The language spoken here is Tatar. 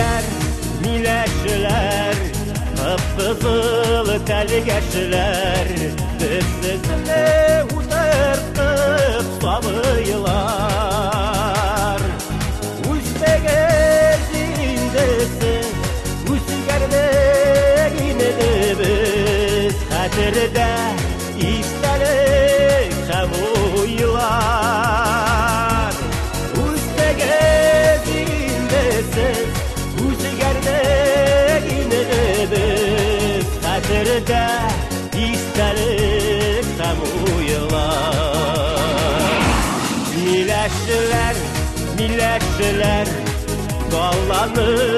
Миләшләр, миләшләр, кып-кызыл тәлгәшләр, без сезне утырттык, сабыйлар. Үстегез инде сез, үзгәрдек инде без, хәтердә истәлек һәм уйлар. Үстегез инде сез, үзгәрдек инде без, хәтердә истәлек һәм уйлар. Миләшләр, миләшләр, далланып